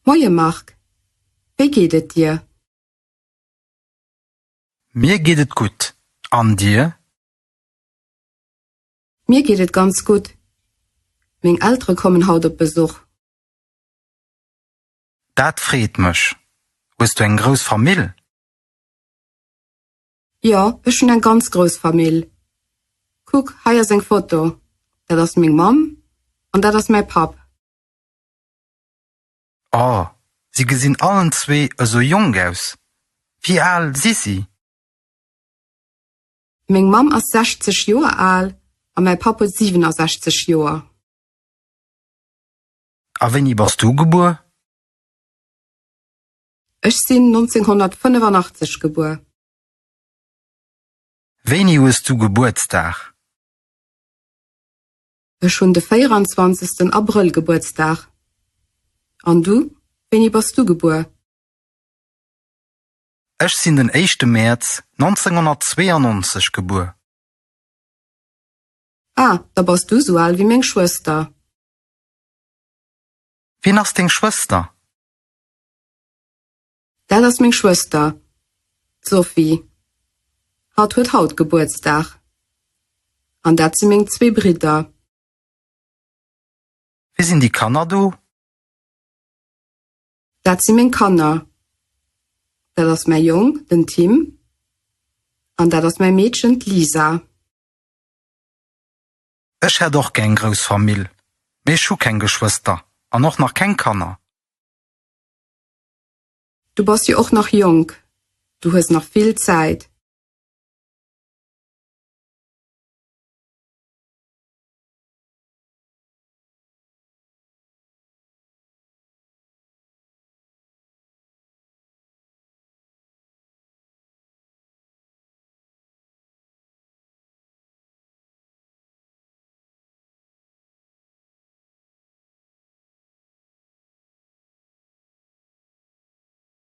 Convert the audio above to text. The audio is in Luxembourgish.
Moie Marc, wéi geet et dir? Mir geet et gutt, an dir? Mir geet et ganz gutt. Meng Eltere kommen haut op Besuch. Dat freet mech. Hues du eng grouss Famill? Jo, ech hunn eng ganz grouss Famill. Kuck, hei ass eng Foto. Dat ass meng Mamm an dat ass mäi Papp. Oh, si gesinn allen zwee esou jonk aus. Wéi al si si? Meng Mamm ass 60 Joer al a mäi Papp huet 67 Joer. A wéini bass du gebuer? Ech sinn 1985 gebuer. Wéini hues du Gebuertsdag? Ech hunn de 24 Abrëll Gebuertsdag. An du, wéini bass du gebuer? Ech sinn den éischte Mäerz 1992 gebuer. Ah, da bass du sou al wéi meng Schwëster. Wien ass deng Schwëster? Dat ass meng Schwëster, d'Sophie. Hatt huet haut Gebuertsdag. An dat si meng zwee Bridder. Wie sinn déi Kanner do? Dat si meng Kanner. Dat ass mäi Jong, den Tim, an dat ass mäi Meedchen, d'Lisa. Ech hätt och gär eng grouss Famill, mee ech hu keng Geschwëster an och nach keng Kanner. Du bass jo och nach jonk, du hues nach vill Zäit.